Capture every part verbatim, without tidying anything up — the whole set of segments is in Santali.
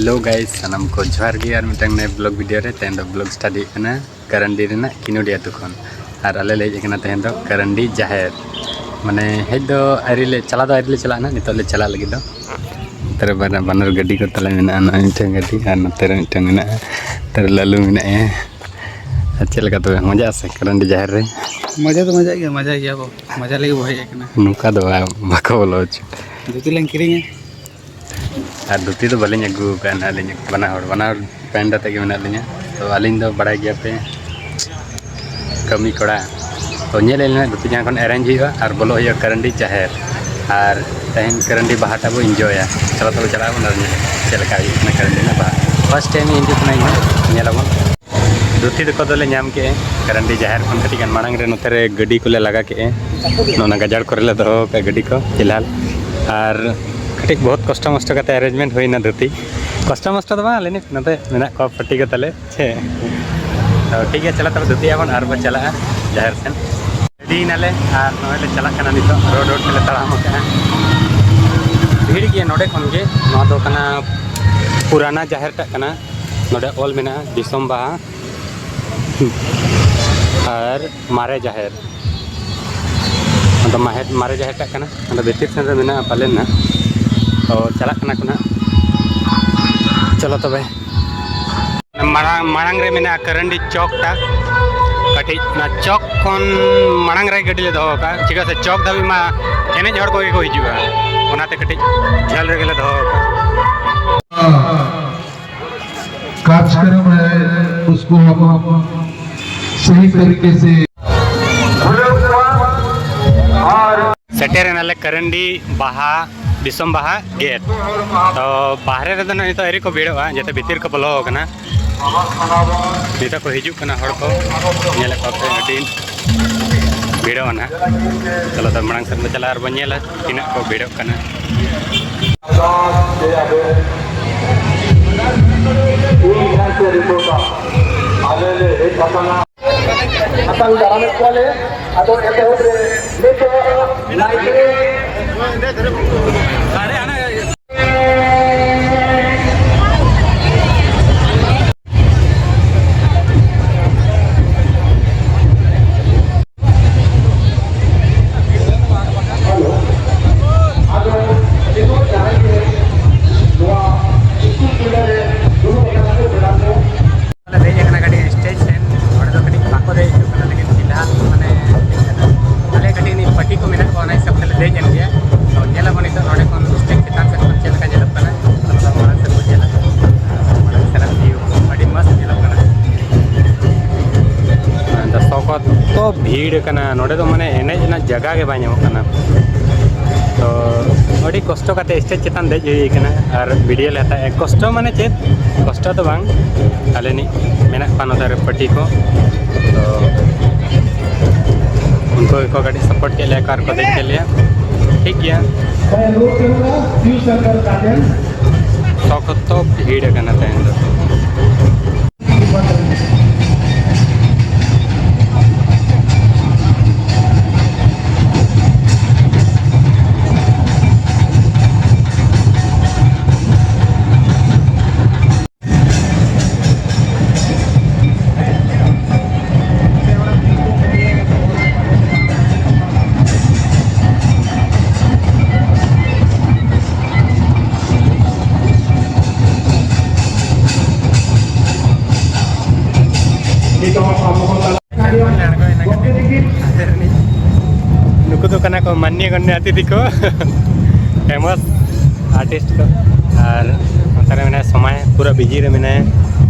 Hello guys, ᱥᱟᱱᱟᱢ ᱠᱚ ᱡᱚᱦᱟᱨ ᱜᱮ᱾ ᱟᱨ ᱢᱤᱫᱴᱟᱝ ᱱᱮ ᱵᱞᱚᱜ ᱵᱷᱤᱰᱤᱭᱳ ᱨᱮ᱾ ᱛᱮᱦᱮᱧ ᱫᱚ ᱵᱞᱚᱜ ᱥᱴᱟᱨᱴ ᱦᱩᱭᱩᱜ ᱠᱟᱱᱟ ᱠᱟᱨᱟᱱᱰᱤ ᱨᱮᱱᱟᱜ ᱠᱤᱱᱳᱰᱤ ᱟᱹᱛᱩ ᱠᱷᱚᱱ᱾ ᱟᱨ ᱟᱞᱮ ᱞᱮ ᱦᱮᱡ ᱟᱠᱟᱱᱟ ᱛᱮᱦᱮᱧ ᱫᱚ ᱠᱟᱨᱟᱱᱰᱤ ᱡᱟᱦᱮᱨ᱾ ᱢᱟᱱᱮ, ᱦᱮᱡ ᱫᱚ ᱟᱹᱣᱨᱤ ᱞᱮ, ᱪᱟᱞᱟᱣ ᱫᱚ ᱟᱹᱣᱨᱤ ᱞᱮ ᱪᱟᱞᱟᱜᱼᱟ ᱱᱟᱦᱟᱜ, ᱱᱤᱛᱚᱜ ᱞᱮ ᱪᱟᱞᱟᱜ ᱞᱟᱹᱜᱤᱫ ᱫᱚ᱾ ᱱᱚᱛᱮ ᱨᱮ ᱵᱟᱱᱟᱨ, ᱵᱟᱱᱟᱨ ᱜᱟᱹᱰᱤ ᱠᱚ ᱛᱟᱞᱮ ᱢᱮᱱᱟᱜᱼᱟ, ᱱᱚᱜᱼᱚᱭ ᱢᱤᱫᱴᱟᱝ ᱜᱟᱹᱰᱤ ᱟᱨ ᱱᱚᱛᱮ ᱨᱮ ᱢᱤᱫᱴᱟᱝ ᱢᱮᱱᱟᱜᱼᱟ᱾ ᱱᱚᱛᱮ ᱨᱮ ᱞᱟᱞᱩ ᱢᱮᱱᱟᱭᱟ᱾ ᱟᱨ ᱪᱮᱫ ᱞᱮᱠᱟ ᱛᱚᱵᱮ, ᱢᱚᱡᱟ ᱥᱮ ᱠᱟᱨᱟᱱᱰᱤ ᱡᱟᱦᱮᱨ ᱨᱮ? ᱢᱚᱡᱟ ᱫᱚ ᱢᱚᱡᱟᱜ ᱜᱮᱭᱟ, ᱢᱚᱡᱟ ᱜᱮᱭᱟ ᱵᱚ, ᱢᱚᱡᱟ ᱞᱟᱹᱜᱤᱫ ᱵᱚ ᱦᱮᱡ ᱟᱠᱟᱱᱟ᱾ ᱱᱚᱝᱠᱟ ᱫᱚ ᱵᱟᱝ, ᱵᱟᱠᱚ ᱵᱚᱞᱚ ᱦᱚᱪᱚ᱾ ᱫᱷᱩᱛᱤ ᱞᱟᱝ ᱠᱤᱨᱤᱧᱟ᱾ ᱟᱨ ᱫᱷᱩᱛᱤ ᱫᱚ ᱵᱟᱹᱞᱤᱧ ᱟᱹᱜᱩ ᱟᱠᱟᱫᱼᱟ ᱱᱟᱦᱟᱜ ᱟᱹᱞᱤᱧ, ᱵᱟᱱᱟ ᱦᱚᱲ, ᱵᱟᱱᱟ ᱦᱚᱲ ᱯᱮᱱᱴ ᱟᱛᱮᱫ ᱜᱮ ᱢᱮᱱᱟᱜ ᱞᱤᱧᱟ᱾ ᱛᱚ ᱟᱹᱞᱤᱧ ᱫᱚ ᱵᱟᱲᱟᱭ ᱜᱮᱭᱟ ᱯᱮ ᱠᱟᱹᱢᱤ ᱠᱚᱲᱟ᱾ ᱛᱚ ᱧᱮᱞ ᱟᱹᱞᱤᱧ ᱱᱟᱦᱟᱜ ᱫᱷᱩᱛᱤ ᱡᱟᱦᱟᱸ ᱠᱷᱚᱱ ᱮᱨᱮᱧᱡᱽ ᱦᱩᱭᱩᱜᱼᱟ ᱟᱨ ᱵᱚᱞᱚᱜ ᱦᱩᱭᱩᱜᱼᱟ ᱠᱟᱨᱟᱱᱰᱤ ᱡᱟᱦᱮᱨ᱾ ᱟᱨ ᱛᱮᱦᱮᱧ ᱠᱟᱨᱟᱱᱰᱤ ᱵᱟᱦᱟᱴᱟᱜ ᱵᱚ ᱤᱱᱡᱚᱭᱟ᱾ ᱪᱚᱞᱚ ᱛᱚᱵᱮ ᱪᱟᱞᱟᱜ ᱟᱵᱚᱱ ᱟᱨ ᱧᱮᱞ ᱪᱮᱫ ᱞᱮᱠᱟ ᱦᱩᱭᱩᱜ ᱠᱟᱱᱟ ᱠᱟᱨᱟᱱᱰᱤ ᱨᱮᱱᱟᱜ ᱵᱟᱦᱟ᱾ ᱯᱷᱟᱥᱴ ᱴᱟᱭᱤᱢ ᱤᱧ ᱦᱤᱡᱩᱜ ᱠᱟᱱᱟ, ᱤᱧ ᱦᱚᱸ ᱧᱮᱞ ᱟᱵᱚᱱ᱾ ᱫᱷᱩᱛᱤ ᱫᱚᱠᱚ ᱫᱚᱞᱮ ᱧᱟᱢ ᱠᱮᱜᱼᱟ ᱠᱟᱨᱟᱱᱰᱤ ᱡᱟᱦᱮᱨ ᱠᱷᱚᱱ ᱠᱟᱹᱴᱤᱡ ᱜᱟᱱ ᱢᱟᱲᱟᱝ ᱨᱮ᱾ ᱱᱚᱛᱮ ᱨᱮ ᱜᱟᱹᱰᱤ ᱠᱚᱞᱮ ᱞᱟᱜᱟ ᱠᱮᱜᱼᱟ, ᱱᱚᱜᱼᱚ ᱱᱟ ᱜᱟᱡᱟᱲ ᱠᱚᱨᱮ ᱞᱮ ᱫᱚᱦᱚ ᱟᱠᱟᱫ ᱜᱟᱹᱰᱤ ᱠᱚ ᱯᱷᱤᱞᱦᱟᱞ᱾ ᱟᱨ ᱠᱟᱹᱴᱤᱡ ᱵᱚᱦᱩᱛ ᱠᱚᱥᱴᱚ ᱢᱚᱥᱴᱚ ᱠᱟᱛᱮ ᱮᱨᱮᱧᱡᱽᱢᱮᱱᱴ ᱦᱩᱭᱱᱟ ᱫᱷᱩᱛᱤ᱾ ᱠᱚᱥᱴᱚ ᱢᱚᱥᱴᱚ ᱫᱚ ᱵᱟᱝ, ᱟᱞᱮ ᱱᱤᱛ ᱱᱚᱛᱮ ᱢᱮᱱᱟᱜ ᱠᱚᱣᱟ ᱯᱟᱹᱴᱤ ᱠᱚ ᱛᱟᱞᱮ᱾ ᱪᱮ, ᱛᱚ ᱴᱷᱤᱠ ᱜᱮᱭᱟ, ᱪᱚᱞᱚ ᱛᱚᱵᱮ ᱫᱷᱩᱛᱤ ᱟᱵᱚᱱ ᱟᱨ ᱵᱚᱱ ᱪᱟᱞᱟᱜᱼᱟ ᱡᱟᱦᱮᱨ ᱥᱮᱱ᱾ ᱨᱮᱰᱤᱭᱮᱱᱟᱞᱮ ᱟᱨ ᱱᱚᱜᱼᱚᱭ ᱞᱮ ᱪᱟᱞᱟᱜ ᱠᱟᱱᱟ ᱱᱤᱛᱚᱜ, ᱨᱳᱰ ᱨᱳᱰ ᱛᱮᱞᱮ ᱛᱟᱲᱟᱢ ᱟᱠᱟᱫᱼᱟ᱾ ᱵᱷᱤᱲ ᱜᱮᱭᱟ ᱱᱚᱰᱮ ᱠᱷᱚᱱ ᱜᱮ᱾ ᱱᱚᱣᱟ ᱫᱚ ᱠᱟᱱᱟ ᱯᱩᱨᱟᱱᱟ ᱡᱟᱦᱮᱨ ᱴᱟᱜ ᱠᱟᱱᱟ᱾ ᱱᱚᱰᱮ ᱚᱞ ᱢᱮᱱᱟᱜᱼᱟ ᱫᱤᱥᱚᱢ ᱵᱟᱦᱟ ᱟᱨ ᱢᱟᱨᱮ ᱡᱟᱦᱮᱨ᱾ ᱟᱫᱚ ᱢᱟᱦᱮᱨ, ᱢᱟᱨᱮ ᱡᱟᱦᱮᱨ ᱴᱟᱜ ᱠᱟᱱᱟ, ᱟᱫᱚ ᱵᱷᱤᱛᱤᱨ ᱥᱮᱱ ᱨᱮ ᱢᱮᱱᱟᱜᱼᱟ ᱯᱟᱞᱮᱱ ᱱᱟᱜ᱾ ᱛᱚ ᱪᱟᱞᱟᱜ ᱠᱟᱱᱟ ᱠᱚ ᱱᱟᱜ᱾ ᱪᱚᱞᱚ ᱛᱚᱵᱮ᱾ ᱢᱟᱲᱟᱝ, ᱢᱟᱲᱟᱝ ᱨᱮ ᱢᱮᱱᱟᱜᱼᱟ ᱠᱟᱨᱟᱱᱰᱤ ᱪᱚᱠ ᱴᱟᱜ᱾ ᱠᱟᱹᱴᱤᱡ ᱚᱱᱟ ᱪᱚᱠ ᱠᱷᱚᱱ ᱢᱟᱲᱟᱝ ᱨᱮ ᱜᱟᱹᱰᱤ ᱞᱮ ᱫᱚᱦᱚ ᱟᱠᱟᱫᱼᱟ, ᱪᱮᱫᱟᱜ ᱥᱮ ᱪᱚᱠ ᱫᱷᱟᱹᱵᱤᱡ ᱢᱟ ᱮᱱᱮᱡ ᱦᱚᱲ ᱠᱚᱜᱮ ᱠᱚ ᱦᱤᱡᱩᱜᱼᱟ, ᱚᱱᱟᱛᱮ ᱠᱟᱹᱴᱤᱡ ᱡᱷᱟᱹᱞ ᱨᱮᱜᱮ ᱞᱮ ᱫᱚᱦᱚ ᱟᱠᱟᱫᱼᱟ᱾ कार्यक्रम है, उसको हम सही तरीके से ᱥᱮᱴᱮᱨ ᱮᱱᱟᱞᱮ ᱠᱟᱨᱟᱱᱰᱤ ᱵᱟᱦᱟ, ᱫᱤᱥᱚᱢ ᱵᱟᱦᱟ ᱜᱮᱴ᱾ ᱛᱚ ᱵᱟᱦᱨᱮ ᱨᱮᱫᱚ ᱱᱟᱜ ᱱᱤᱛᱚᱜ ᱟᱹᱣᱨᱤ ᱠᱚ ᱵᱷᱤᱲᱚᱜᱼᱟ, ᱡᱮᱛᱮ ᱵᱷᱤᱛᱤᱨ ᱠᱚ ᱵᱚᱞᱚ ᱟᱠᱟᱱᱟ᱾ ᱱᱤᱛᱚᱜ ᱠᱚ ᱦᱤᱡᱩᱜ ᱠᱟᱱᱟ ᱦᱚᱲ ᱠᱚ, ᱧᱮᱞᱮᱫ ᱠᱚᱣᱟ ᱯᱮ ᱟᱹᱰᱤ ᱵᱷᱤᱲᱚᱜᱼᱟ ᱱᱟᱦᱟᱜ᱾ ᱪᱚᱞᱚ ᱛᱚ ᱢᱟᱲᱟᱝ ᱥᱮᱫ ᱵᱚᱱ ᱪᱟᱞᱟᱜᱼᱟ ᱟᱨ ᱵᱚᱱ ᱧᱮᱞᱟ ᱛᱤᱱᱟᱹᱜ ᱠᱚ ᱵᱷᱤᱲᱚᱜ ᱠᱟᱱᱟ᱾ ᱟᱞᱮ ᱞᱮ ᱦᱮᱡ ᱟᱠᱟᱱᱟ᱾ ᱟᱛᱟᱝ ᱫᱟᱨᱟᱢᱮᱫ ᱠᱚᱣᱟᱞᱮ᱾ ᱟᱫᱚ ᱮᱛᱚᱦᱚᱵ ᱨᱮ ᱱᱤᱛᱚᱜ ᱱᱟᱭᱠᱮ ᱵᱷᱤᱲ ᱟᱠᱟᱱᱟ ᱱᱚᱰᱮ ᱫᱚ, ᱢᱟᱱᱮ ᱮᱱᱮᱡ ᱨᱮᱱᱟᱜ ᱡᱟᱭᱜᱟ ᱜᱮ ᱵᱟᱭ ᱧᱟᱢᱚᱜ ᱠᱟᱱᱟ᱾ ᱛᱚ ᱟᱹᱰᱤ ᱠᱚᱥᱴᱚ ᱠᱟᱛᱮ ᱥᱴᱮᱡᱽ ᱪᱮᱛᱟᱱ ᱫᱮᱡ ᱦᱩᱭ ᱠᱟᱱᱟ ᱟᱨ ᱵᱷᱤᱰᱤᱭᱳ ᱞᱮ ᱦᱟᱛᱟᱣᱮᱫᱼᱟ᱾ ᱠᱚᱥᱴᱚ ᱢᱟᱱᱮ ᱪᱮᱫ? ᱠᱚᱥᱴᱚ ᱫᱚ ᱵᱟᱝ, ᱟᱞᱮ ᱱᱤᱡ ᱢᱮᱱᱟᱜ ᱠᱚᱣᱟ ᱱᱚᱛᱮ ᱨᱮ ᱯᱟᱹᱴᱤ ᱠᱚ, ᱛᱚ ᱩᱱᱠᱩ ᱜᱮᱠᱚ ᱠᱟᱹᱴᱤᱡ ᱥᱟᱯᱳᱨᱴ ᱠᱮᱫ ᱞᱮᱭᱟ ᱠᱚ ᱟᱨ ᱠᱚ ᱫᱮᱡ ᱠᱮᱫ ᱞᱮᱭᱟ᱾ ᱴᱷᱤᱠ ᱜᱮᱭᱟ᱾ ᱥᱚᱠᱛᱚ ᱵᱷᱤᱲ ᱟᱠᱟᱱᱟ ᱛᱮᱦᱮᱧ ᱫᱚ᱾ ᱱᱩᱠᱩ ᱫᱚ ᱠᱟᱱᱟ ᱠᱚ ᱢᱟᱱᱱᱤᱭ ᱜᱚᱱᱱᱤᱭ ᱟᱛᱤᱛᱷᱤ ᱠᱚ, ᱯᱷᱮᱢᱟᱥ ᱟᱨᱴᱤᱥᱴ ᱠᱚ᱾ ᱟᱨ ᱱᱚᱛᱮ ᱨᱮ ᱢᱮᱱᱟᱭᱟ ᱥᱚᱢᱟᱭ, ᱯᱩᱨᱟᱹ ᱵᱤᱡᱤ ᱨᱮ ᱢᱮᱱᱟᱭᱟ᱾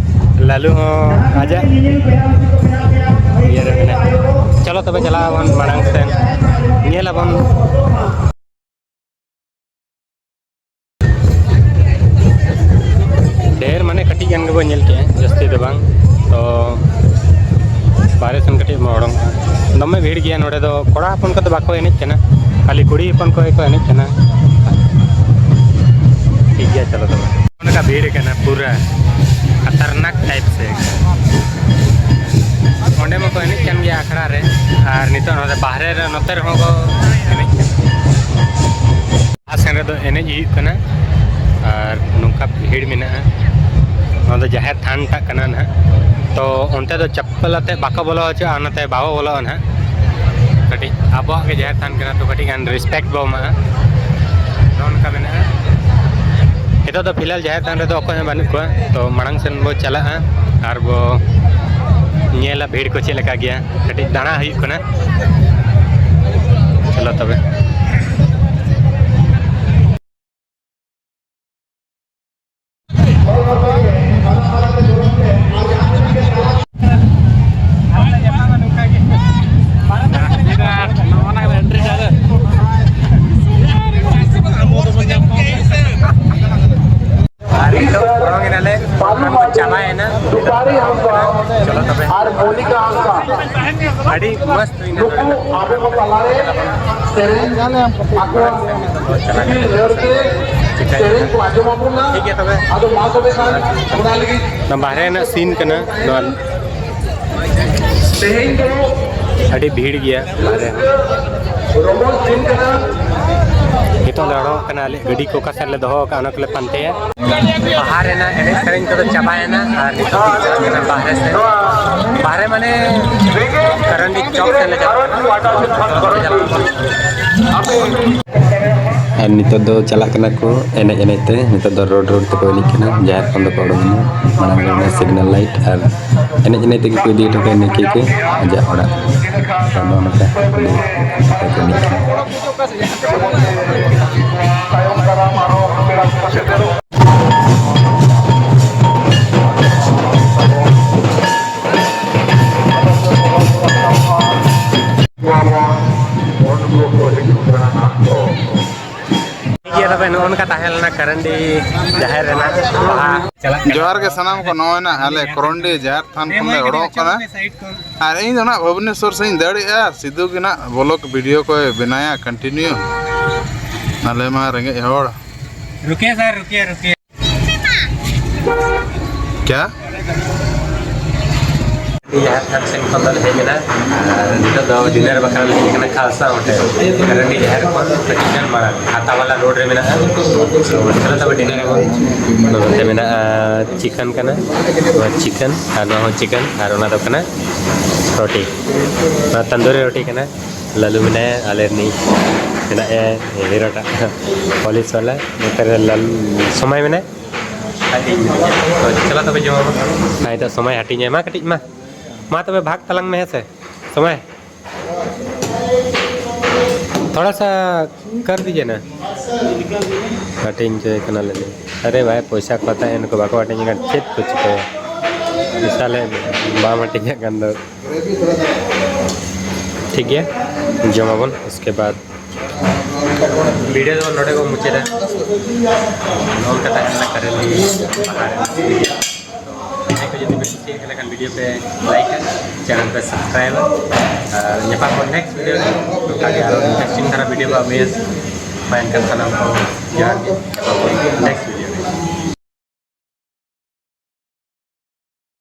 ᱞᱟᱞᱩ ᱦᱚᱸ ᱟᱡᱟᱜ ᱤᱭᱟᱹ ᱨᱮ ᱢᱮᱱᱟᱭᱟ᱾ ᱪᱚᱞᱚ ᱛᱚᱵᱮ ᱪᱟᱞᱟᱜ ᱟᱵᱚᱱ ᱢᱟᱲᱟᱝ ᱥᱮᱱ, ᱧᱮᱞ ᱟᱵᱚᱱ᱾ ᱰᱷᱮᱨ ᱢᱟᱱᱮ ᱠᱟᱹᱴᱤᱡ ᱜᱟᱱ ᱜᱮᱵᱚᱱ ᱧᱮᱞ ᱠᱮᱜᱼᱟ, ᱡᱟᱹᱥᱛᱤ ᱫᱚ ᱵᱟᱝ᱾ ᱛᱚ ᱵᱟᱦᱨᱮ ᱥᱮᱱ ᱠᱟᱹᱴᱤᱡ ᱵᱚᱱ ᱚᱰᱚᱝᱚᱜᱼᱟ᱾ ᱫᱚᱢᱮ ᱵᱷᱤᱲ ᱜᱮᱭᱟ ᱱᱚᱰᱮ ᱫᱚ, ᱠᱚᱲᱟ ᱦᱚᱯᱚᱱ ᱠᱚᱫᱚ ᱵᱟᱠᱚ ᱮᱱᱮᱡ ᱠᱟᱱᱟ, ᱠᱷᱟᱹᱞᱤ ᱠᱩᱲᱤ ᱦᱚᱯᱚᱱ ᱠᱚᱜᱮ ᱠᱚ ᱮᱱᱮᱡ ᱠᱟᱱᱟ᱾ ᱴᱷᱤᱠ ᱜᱮᱭᱟ, ᱪᱚᱞᱚ ᱛᱚᱵᱮ᱾ ᱚᱱᱠᱟ ᱵᱷᱤᱲ ᱠᱟᱱᱟ ᱯᱩᱨᱟᱹ, ᱠᱷᱟᱛᱟᱨᱱᱟᱠ ᱴᱟᱭᱤᱯ ᱥᱮ᱾ ᱚᱸᱰᱮ ᱢᱟᱠᱚ ᱮᱱᱮᱡ ᱠᱟᱱ ᱜᱮᱭᱟ ᱟᱠᱷᱲᱟ ᱨᱮ, ᱟᱨ ᱱᱤᱛᱚᱜ ᱱᱚᱰᱮ ᱵᱟᱦᱨᱮ ᱨᱮ, ᱱᱚᱛᱮ ᱨᱮᱦᱚᱸ ᱠᱚ ᱮᱱᱮᱡ ᱠᱟᱱᱟ᱾ ᱟᱨ ᱥᱮᱱ ᱨᱮᱫᱚ ᱮᱱᱮᱡ ᱦᱩᱭᱩᱜ ᱠᱟᱱᱟ ᱟᱨ ᱱᱚᱝᱠᱟ ᱵᱷᱤᱲ ᱢᱮᱱᱟᱜᱼᱟ᱾ ᱱᱚᱣᱟ ᱫᱚ ᱡᱟᱦᱮᱨ ᱛᱷᱟᱱ ᱴᱟᱜ ᱠᱟᱱᱟ ᱱᱟᱦᱟᱜ, ᱛᱚ ᱚᱱᱛᱮ ᱫᱚ ᱪᱟᱯᱯᱟᱞ ᱟᱛᱮ ᱵᱟᱠᱚ ᱵᱚᱞᱚ ᱦᱚᱪᱚᱜᱼᱟ, ᱚᱱᱟᱛᱮ ᱵᱟᱵᱚ ᱵᱚᱞᱚᱜᱼᱟ ᱱᱟᱦᱟᱜ᱾ ᱠᱟᱹᱴᱤᱡ ᱟᱵᱚᱣᱟᱜ ᱜᱮ ᱡᱟᱦᱮᱨ ᱛᱷᱟᱱ ᱠᱟᱱᱟ, ᱛᱚ ᱠᱟᱹᱴᱤᱡ ᱜᱟᱱ ᱨᱮᱥᱯᱮᱠᱴ ᱵᱚ ᱮᱢᱟᱜᱼᱟ᱾ ᱱᱚᱜᱼᱚ ᱱᱚᱝᱠᱟ ᱢᱮᱱᱟᱜᱼᱟ᱾ ᱱᱤᱛᱚᱜ ᱫᱚ ᱯᱷᱤᱞᱦᱟᱞ ᱡᱟᱦᱮᱨ ᱛᱷᱟᱱ ᱨᱮᱫᱚ ᱚᱠᱚᱭ ᱦᱚᱸ ᱵᱟᱹᱱᱩᱜ ᱠᱚᱣᱟ, ᱛᱚ ᱢᱟᱲᱟᱝ ᱥᱮᱱ ᱵᱚ ᱪᱟᱞᱟᱜᱼᱟ ᱟᱨ ᱵᱚ ᱧᱮᱞᱟ ᱵᱷᱤᱲ ᱠᱚ ᱪᱮᱫ ᱞᱮᱠᱟ ᱜᱮᱭᱟ᱾ ᱠᱟᱹᱴᱤᱡ ᱫᱟᱬᱟ ᱦᱩᱭᱩᱜ ᱠᱟᱱᱟ᱾ ᱪᱚᱞᱚ ᱛᱚᱵᱮ᱾ ᱢᱚᱥᱛ ᱦᱩᱭᱱᱟ᱾ ᱱᱩᱠᱩ ᱟᱵᱚ ᱠᱚ ᱛᱟᱞᱟᱨᱮ ᱥᱮᱨᱮᱧ, ᱟᱠᱚᱣᱟᱜ ᱥᱤᱵᱤᱞ ᱨᱟᱹᱲᱛᱮ ᱥᱮᱨᱮᱧ ᱠᱚ ᱟᱸᱡᱚᱢ ᱟᱵᱚᱱᱟ᱾ ᱴᱷᱤᱠ ᱜᱮᱭᱟ ᱛᱚᱵᱮ᱾ ᱟᱫᱚ ᱢᱟ ᱛᱚᱵᱮ ᱠᱷᱟᱱ ᱚᱱᱟ ᱞᱟᱹᱜᱤᱫ ᱱᱚᱣᱟ ᱵᱟᱦᱨᱮ ᱨᱮᱱᱟᱜ ᱥᱤᱱ ᱠᱟᱱᱟ ᱱᱚᱣᱟ᱾ ᱛᱮᱦᱮᱧ ᱫᱚ ᱟᱹᱰᱤ ᱵᱷᱤᱲ ᱜᱮᱭᱟ ᱵᱟᱦᱨᱮ ᱦᱚᱸ᱾ ᱨᱚᱢᱚᱡᱽ ᱫᱤᱱ ᱠᱟᱱᱟ᱾ ᱱᱤᱛᱚᱜ ᱞᱮ ᱚᱰᱚᱠ ᱠᱟᱱᱟ, ᱟᱞᱮ ᱜᱟᱹᱰᱤ ᱠᱚ ᱚᱠᱟ ᱥᱮᱫ ᱞᱮ ᱫᱚᱦᱚ ᱟᱠᱟᱫᱼᱟ, ᱚᱱᱟ ᱠᱚᱞᱮ ᱯᱟᱱᱛᱮᱭᱟ᱾ ᱵᱟᱦᱟ ᱨᱮᱱᱟᱜ ᱮᱱᱮᱡ ᱥᱮᱨᱮᱧ ᱠᱚᱫᱚ ᱪᱟᱵᱟᱭᱮᱱᱟ ᱟᱨ ᱱᱤᱛᱚᱜ ᱫᱚ ᱪᱟᱞᱟᱜ ᱠᱟᱱᱟ ᱵᱟᱦᱨᱮ ᱥᱮᱫ᱾ ᱵᱟᱦᱨᱮ ᱢᱟᱱᱮ ᱠᱟᱨᱟᱱᱰᱤ ᱪᱚᱠ ᱥᱮᱫ ᱞᱮ ᱪᱟᱞᱟᱜ ᱠᱟᱱᱟ᱾ ᱟᱨ ᱱᱤᱛᱚᱜ ᱫᱚ ᱪᱟᱞᱟᱜ ᱠᱟᱱᱟ ᱠᱚ ᱮᱱᱮᱡ ᱮᱱᱮᱡ ᱛᱮ, ᱱᱤᱛᱚᱜ ᱫᱚ ᱨᱳᱰ ᱨᱳᱰ ᱛᱮᱠᱚ ᱮᱱᱮᱡ ᱠᱟᱱᱟ᱾ ᱡᱟᱦᱮᱨ ᱠᱷᱚᱱ ᱫᱚᱠᱚ ᱩᱰᱩᱠᱮᱱᱟ, ᱢᱟᱲᱟᱝ ᱨᱮ ᱢᱮᱱᱟᱜᱼᱟ ᱥᱤᱜᱽᱱᱟᱞ ᱞᱟᱭᱤᱴ, ᱟᱨ ᱮᱱᱮᱡ ᱮᱱᱮᱡ ᱛᱮᱜᱮ ᱠᱚ ᱤᱫᱤ ᱦᱚᱴᱚ ᱠᱟᱭᱟ ᱱᱟᱭᱠᱮ ᱜᱮ ᱟᱡᱟᱜ ᱚᱲᱟᱜ᱾ ᱟᱫᱚ ᱱᱚᱝᱠᱟ ᱟᱹᱰᱤ ᱱᱟᱯᱟᱭ ᱠᱚ ᱮᱱᱮᱡ ᱠᱟᱱᱟ᱾ ᱴᱷᱤᱠ ᱜᱮᱭᱟ, ᱛᱚᱵᱮ ᱱᱚᱜᱼᱚ ᱱᱚᱝᱠᱟ ᱛᱟᱦᱮᱸ ᱞᱮᱱᱟ ᱠᱟᱨᱟᱱᱰᱤ ᱡᱟᱦᱮᱨ ᱨᱮᱱᱟᱜ ᱵᱟᱦᱟ᱾ ᱪᱟᱞᱟᱜ ᱠᱟᱱᱟ᱾ ᱡᱚᱦᱟᱨ ᱜᱮ ᱥᱟᱱᱟᱢ ᱠᱚ, ᱱᱚᱜᱼᱚᱭ ᱱᱟᱜ ᱟᱞᱮ ᱠᱚᱨᱚᱱᱰᱤ ᱡᱟᱦᱮᱨ ᱛᱷᱟᱱ ᱠᱷᱚᱱ ᱞᱮ ᱚᱰᱚᱠ ᱠᱟᱱᱟ᱾ ᱟᱨ ᱤᱧ ᱫᱚ ᱱᱟᱜ ᱵᱷᱩᱵᱽᱱᱮᱥᱚᱨ ᱥᱮᱫ ᱤᱧ ᱫᱟᱹᱲᱮᱜᱼᱟ, ᱟᱨ ᱥᱤᱫᱩ ᱜᱮ ᱱᱟᱜ ᱵᱞᱚᱜ ᱵᱷᱤᱰᱤᱭᱳ ᱠᱚᱭ ᱵᱮᱱᱟᱭᱟ ᱠᱚᱱᱴᱤᱱᱤᱭᱩ᱾ ᱟᱞᱮ ᱢᱟ ᱨᱮᱸᱜᱮᱡ ᱦᱚᱲ᱾ ᱨᱩᱠᱤᱭᱮ ᱥᱟᱨ, ᱨᱩᱠᱤᱭᱮ, ᱨᱩᱠᱤᱭᱮ᱾ ᱠᱭᱟ? ᱡᱟᱦᱮᱨ ᱛᱷᱟᱱ ᱥᱮᱱ ᱠᱷᱚᱱ ᱫᱚᱞᱮ ᱦᱮᱡ ᱮᱱᱟ᱾ ᱟᱨ ᱱᱤᱛᱚᱜ ᱫᱚ ᱰᱤᱱᱟᱨ ᱵᱟᱠᱷᱨᱟ ᱞᱮ ᱦᱮᱡ ᱟᱠᱟᱱᱟ ᱠᱷᱟᱞᱥᱟ ᱦᱳᱴᱮᱞ, ᱨᱟᱱᱤ ᱡᱟᱦᱮᱨ ᱠᱷᱚᱱ ᱠᱟᱹᱴᱤᱡ ᱜᱟᱱ ᱢᱟᱲᱟᱝ, ᱦᱟᱛᱟᱣᱟᱞᱟ ᱨᱳᱰ ᱨᱮ ᱢᱮᱱᱟᱜᱼᱟ᱾ ᱛᱚ, ᱪᱚᱞᱚ ᱛᱚᱵᱮ ᱰᱤᱱᱟᱨ ᱟᱵᱚᱱ᱾ ᱱᱚᱛᱮ ᱢᱮᱱᱟᱜᱼᱟ ᱪᱤᱠᱮᱱ ᱠᱟᱱᱟ, ᱱᱚᱣᱟ ᱪᱤᱠᱮᱱ ᱟᱨ ᱱᱚᱣᱟ ᱦᱚᱸ ᱪᱤᱠᱮᱱ ᱟᱨ ᱚᱱᱟ ᱫᱚ ᱠᱟᱱᱟ ᱨᱳᱴᱤ, ᱱᱚᱣᱟ ᱛᱟᱱᱫᱩᱨᱤ ᱨᱳᱴᱤ ᱠᱟᱱᱟ᱾ ᱞᱟᱞᱩ ᱢᱮᱱᱟᱭᱟ, ᱟᱞᱮ ᱨᱤᱱᱤᱡ ᱢᱮᱱᱟᱭᱟ ᱦᱤᱨᱳᱴᱟᱜ ᱯᱩᱞᱤᱥ ᱵᱟᱞᱟ, ᱱᱚᱛᱮ ᱨᱮ ᱞᱟᱞᱩ ᱥᱚᱢᱟᱭ ᱢᱮᱱᱟᱭᱟ᱾ ᱟᱨ ᱤᱧ ᱢᱮᱱᱟᱹᱧᱟ᱾ ᱛᱚ, ᱪᱚᱞᱚ ᱛᱚᱵᱮ ᱡᱚᱢ ᱟᱵᱚᱱ᱾ ᱦᱮᱸ, ᱱᱤᱛᱚᱜ ᱥᱚᱢᱟᱭ ᱦᱟᱹᱴᱤᱧᱟᱭ᱾ ᱢᱟ ᱠᱟᱹᱴᱤᱡ ᱢᱟ, ᱢᱟ ᱛᱚᱵᱮ ᱵᱷᱟᱜᱽ ᱛᱟᱞᱟᱝ ᱢᱮ, ᱦᱮᱸ ᱥᱮ ᱥᱚᱢᱟᱭ᱾ ᱛᱷᱚᱲᱟ ᱥᱟ ᱠᱟᱨ ᱫᱤᱡᱤᱭᱮ ᱱᱟ᱾ ᱦᱟᱹᱴᱤᱧ ᱦᱚᱪᱚᱭᱮ ᱠᱟᱱᱟᱞᱮ᱾ ᱟᱨᱮ ᱵᱷᱟᱭ, ᱯᱚᱭᱥᱟ ᱠᱚ ᱦᱟᱛᱟᱣ ᱮᱫ, ᱱᱩᱠᱩ ᱵᱟᱠᱚ ᱦᱟᱹᱴᱤᱧ ᱠᱟᱱᱟ, ᱪᱮᱫ ᱠᱚ ᱪᱤᱠᱟᱹᱭᱟ? ᱯᱚᱭᱥᱟ ᱞᱮ ᱵᱟᱢ ᱦᱟᱹᱴᱤᱧᱟᱜ ᱠᱟᱱ ᱫᱚ᱾ ᱴᱷᱤᱠ ᱜᱮᱭᱟ, ᱡᱚᱢ ᱟᱵᱚᱱ, ᱩᱥᱠᱮ ᱵᱟᱫ ᱵᱷᱤᱰᱤᱭᱳ ᱫᱚ ᱱᱚᱰᱮ ᱵᱚᱱ ᱢᱩᱪᱟᱹᱫᱟ᱾ ᱱᱚᱝᱠᱟ ᱛᱟᱦᱮᱸ ᱞᱮᱱᱟ ᱠᱟᱨᱮᱱ ᱵᱟᱦᱟ ᱨᱮ᱾ ᱡᱟᱦᱟᱸᱭ ᱠᱚ ᱡᱩᱫᱤ ᱯᱮ ᱠᱩᱥᱤᱭᱟᱜ ᱠᱷᱟᱱ video ᱯᱮ like ᱟ, channel ᱯᱮ subscribe ᱟ, ᱟᱨ ᱧᱟᱯᱟᱢ ᱵᱚᱱ next video ᱨᱮ᱾ ᱱᱚᱝᱠᱟ ᱜᱮ ᱟᱨᱚ interesting ᱫᱷᱟᱨᱟ video ᱠᱚ ᱟᱹᱜᱩᱭᱟ᱾ ᱢᱟ ᱮᱱᱠᱷᱟᱱ ᱥᱟᱱᱟᱢ ᱠᱚ ᱡᱚᱦᱟᱨ ᱜᱮ, ᱧᱟᱯᱟᱢ ᱵᱚᱱ next video᱾